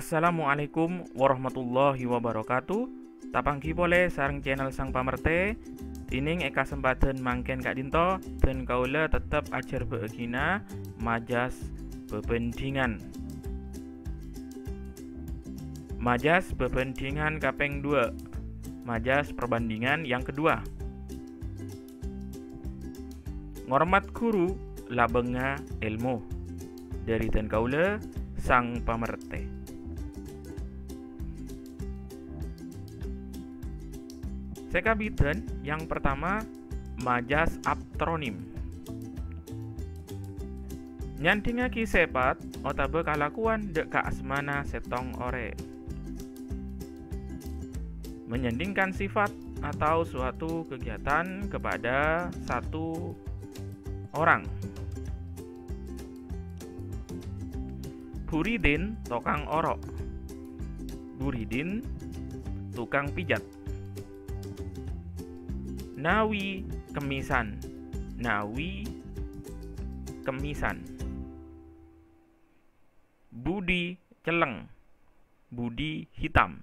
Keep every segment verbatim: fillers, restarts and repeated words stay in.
Assalamualaikum warahmatullahi wabarakatuh. Tapangghi polè sareng channel Sang Pamertè. Dhinèng è kasempadhân mangkèn ka'dhinto, dân kaulâ tettep ajhârbâ'âghina majas bhâbhândhingan. Majas bhâbhândhingan kapèng duwâ'. Majas perbandingan yang kedua. Ngormat ghuru, labângnga èlmo. Dhâri dân kaulâ, Sang Pamertè. Sè kabidhân, yang pertama, majas abtronim. Nyandhingngaghi sèpat otabâ kalakowan dâ' ka asmana sèttong orèng. Menyandingkan sifat atau suatu kegiatan kepada satu orang. Buridin, tokang oro'. Buridin, tukang pijat. Nawi, kemisan. Nawi, kemisan. Budi, celleng. Budi, hitam.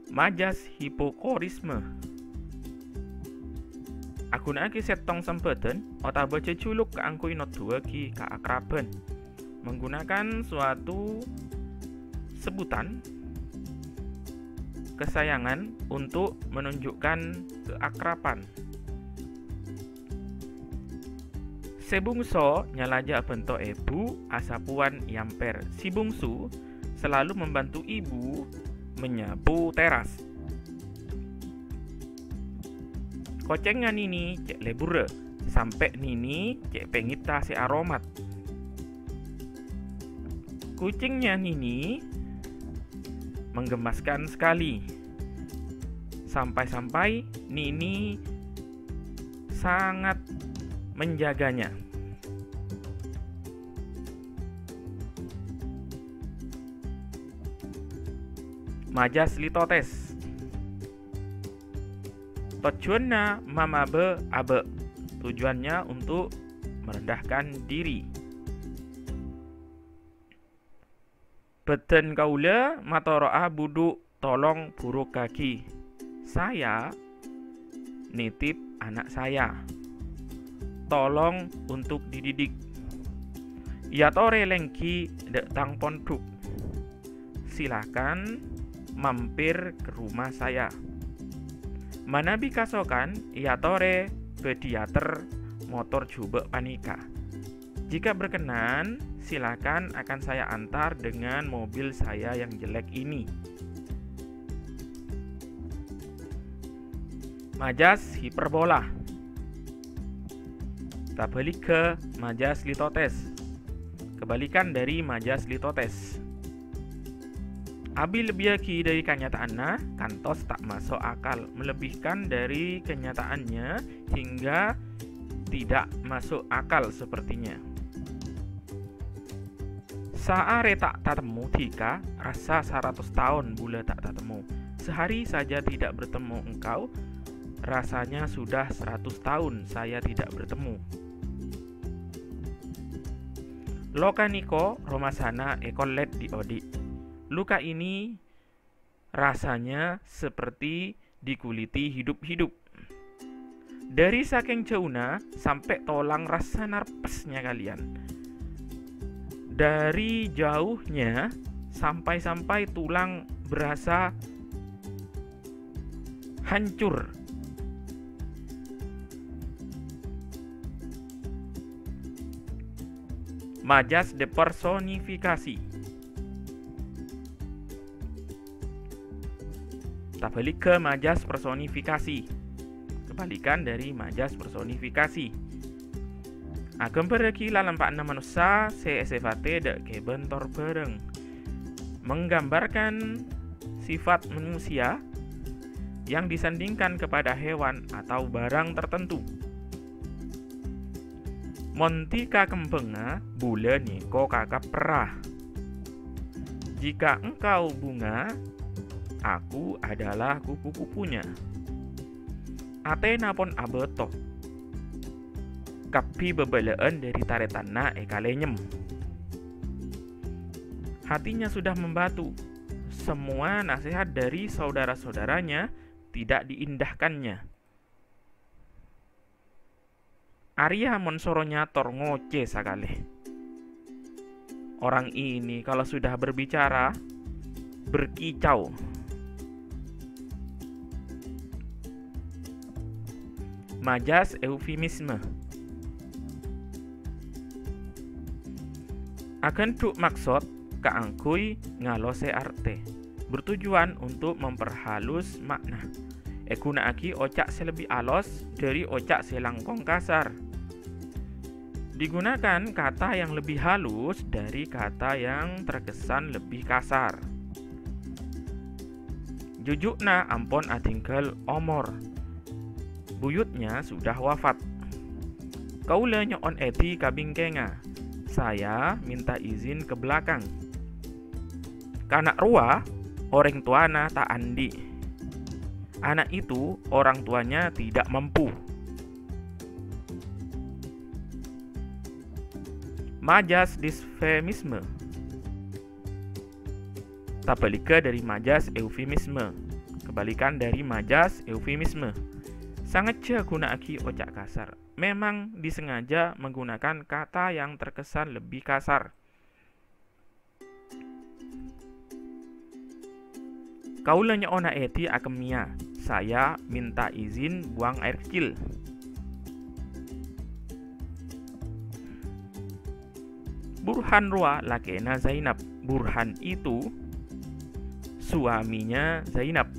Majas hipokorisme. Aghuna'aghi sèttong sambhâdhân otabâ jhâjhuluk kaangghuy noduwâghi kaakraban. Menggunakan suatu sebutan kesayangan untuk menunjukkan keakraban. Sè bungso nyalaja abhânto èbhu, asapowan èampèr. Si bungsu selalu membantu ibu menyapu teras. Kocèngnga Nini cè' lebbhurrâ, sampè' Nini cè' pèngètta sè aromat. Kucingnya Nini menggemaskan sekali. Sampai-sampai Nini sangat menjaganya. Majas litotes. Tojjhuwânna mamabâ abâ'. Tujuannya untuk merendahkan diri. Bâdân kaulâ matoro'a budhu' tolong burukkaghi. Saya nitip anak saya. Tolong untuk dididik. Èyatorè lèngghi dâ' tang pondhuk. Silakan mampir ke rumah saya. Manabi kasokan, èyatorè bhâdhi èyater motor jhubâ' panèka. Jika berkenan, silakan akan saya antar dengan mobil saya yang jelek ini. Majas hiperbola. Tabhâligghâ majas litotes. Kebalikan dari majas litotes. Abi-lebbiyaghi dhâri kanyataanna, kantos ta' maso' akal. Melebihkan dari kenyataannya hingga tidak masuk akal sepertinya. Saarè ta' tatemmo dhika, rassa saratos taon bulâ ta' tatemmo. Sehari saja tidak bertemu engkau, rasanya sudah seratus tahun saya tidak bertemu. Loka nèko romasana èkollèt dhi'-odhi'. Luka ini rasanya seperti dikuliti hidup-hidup. Dhâri sakèng jhâuna sampè' tolang rassa narpes nyakaliyan. Dari jauhnya sampai-sampai tulang berasa hancur. Majas depersonifikasi. Tabhâligghâ majas personifikasi. Kebalikan dari majas personifikasi. Aghâmbhârrâghi lalampa'anna manossa sè èsèfatè dâ' kèbân tor bhârâng. Menggambarkan sifat manusia yang disandingkan kepada hewan atau barang tertentu. Mon dhika kembhângnga, bulâ nèko kakaperra. Jika engkau bunga, aku adalah kupu-kupunya. Atèna pon abâto. Kabbhi bâbâlâ'ân dhâri tarètanna èkalènyem. Hatinya sudah membatu. Semua nasihat dari saudara-saudaranya tidak diindahkannya. Arèya mon soro nyator ngocè sakalè. Orang ini kalau sudah berbicara, berkicau. Majas eufemisme. Aghândhu' maksod kaangghuy ngalosè artè, bertujuan untuk memperhalus makna. Èghuna'aghi oca' sè lebbi alos dhâri oca' sè langkong kasar. Digunakan kata yang lebih halus dari kata yang terkesan lebih kasar. Juju'na ampon adhingghâl omor. Buyutnya sudah wafat. Kaulâ nyo'on èdhi ka bingkèngnga. Saya minta izin ke belakang. Kana' rowa orèng towana ta' andi'. Anak itu orang tuanya tidak mampu. Majas disfemisme. Tabâligghâ dhâri majas eufemisme. Kebalikan dari majas eufemisme. Sangajjhâ ghuna'aghi oca' kasar. Memang disengaja menggunakan kata yang terkesan lebih kasar. Kaulâ nyo'ona èdhi akemmèya. Saya minta izin buang air kecil. Burhan rowa lakèna Zainab. Burhan itu suaminya Zainab.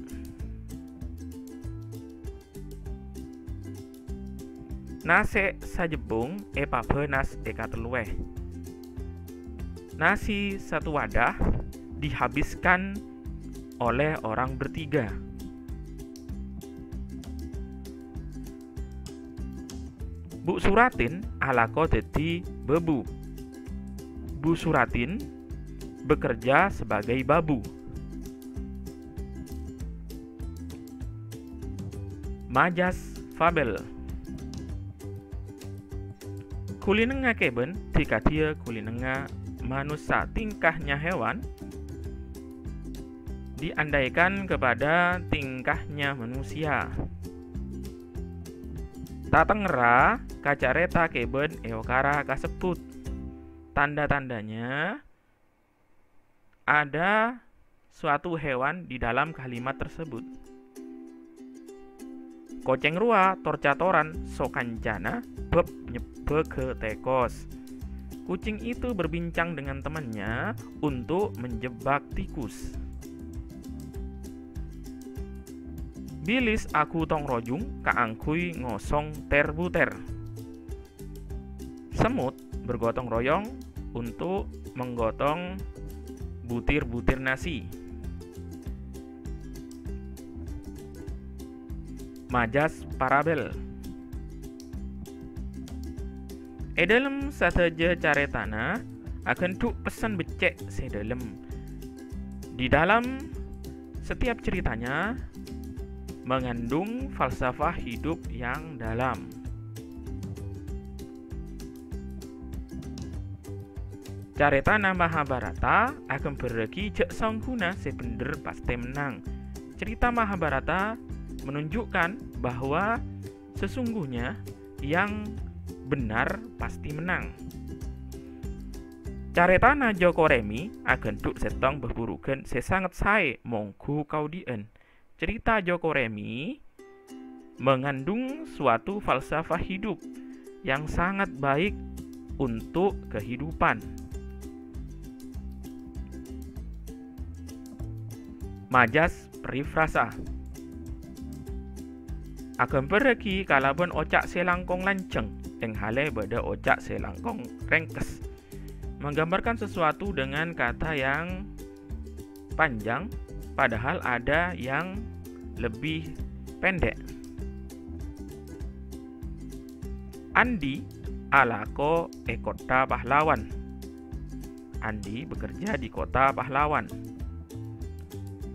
Nasè' sajhebbhung èpabânas è katellowè. Nasi satu wadah dihabiskan oleh orang bertiga. Bu Suratin alako dhâddhi bâbu. Bu Suratin bekerja sebagai babu. Majas fabel. Ghulina kèbân dhâ-kadhiyâ ghulina manossa. Tingkahnya hewan diandaikan kepada tingkahnya manusia. Tatengngerra ka carèta kèbân èokara kasebbhut. Tanda-tandanya ada suatu hewan di dalam kalimat tersebut. Kocèng rowa tor-catoran sakancana bâb nyebbhâghâ tèkos. Kucing itu berbincang dengan temannya untuk menjebak tikus. Bilis aghutong rojung kaangghuy ngosong ter-buter. Semut bergotong royong untuk menggotong butir-butir nasi. Majas parabel. È dhâlem sadhâjâ carètana aghândhu' pessen beccè' sè dhâlem. Di dalam setiap ceritanya mengandung falsafah hidup yang dalam. Carètana Mahabharata aghâmbhârrâghi jhâ' saongghuna sè bhendher pastè mennang. Cerita Mahabharata menunjukkan bahwa sesungguhnya yang benar pasti menang. Carètana Joko Remi aghândhu' sèttong bhâburughân sè sanget saè mongghu kaodi'ân. Cerita Joko Remi mengandung suatu falsafah hidup yang sangat baik untuk kehidupan. Majas perifrasa. Aghâmbhârrâghi kalabân oca' sè langkong lanjhâng, tènghalè bâdâ oca' sè langkong rèngkes. Menggambarkan sesuatu dengan kata yang panjang, padahal ada yang lebih pendek. Andi alako è kottha Pahlawan. Andi bekerja di kota Pahlawan.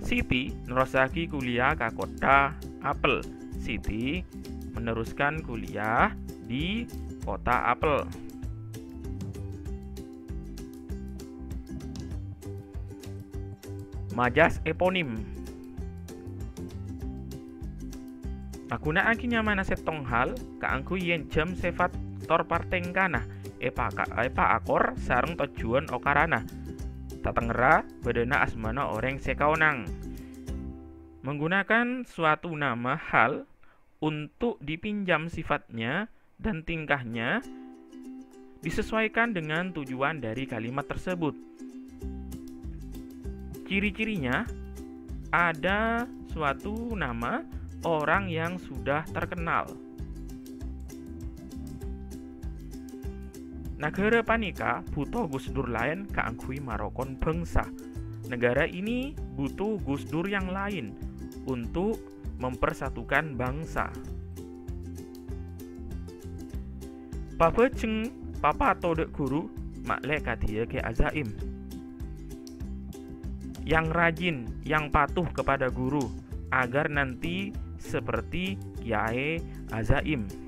Siti nerrossaghi kuliah ka kottha Apel. Siti meneruskan kuliah di kota Apel. Majas eponim. Aghuna'aghi nyamana sèttong hal kaangghuy yèn jhâm sèfat tor partèngkana èpaka-, èpaakor sareng tojjhuwân okarana. Tatengngerra bâdâna asmana orèng sè kaonang. Menggunakan suatu nama hal untuk dipinjam sifatnya dan tingkahnya disesuaikan dengan tujuan dari kalimat tersebut. Ciri-cirinya, ada suatu nama orang yang sudah terkenal. Naghârâ panèka bhuto Gus Dur laèn kaangghuy marokon bhângsa. Negara ini butuh Gus Dur yang lain untuk mempersatukan bangsa. Pabhâjheng papato dâ' ghuru, ma'lè kadhiyâ Kè Azaim. Yang rajin, yang patuh kepada guru, agar nanti seperti Kyaè Azaim.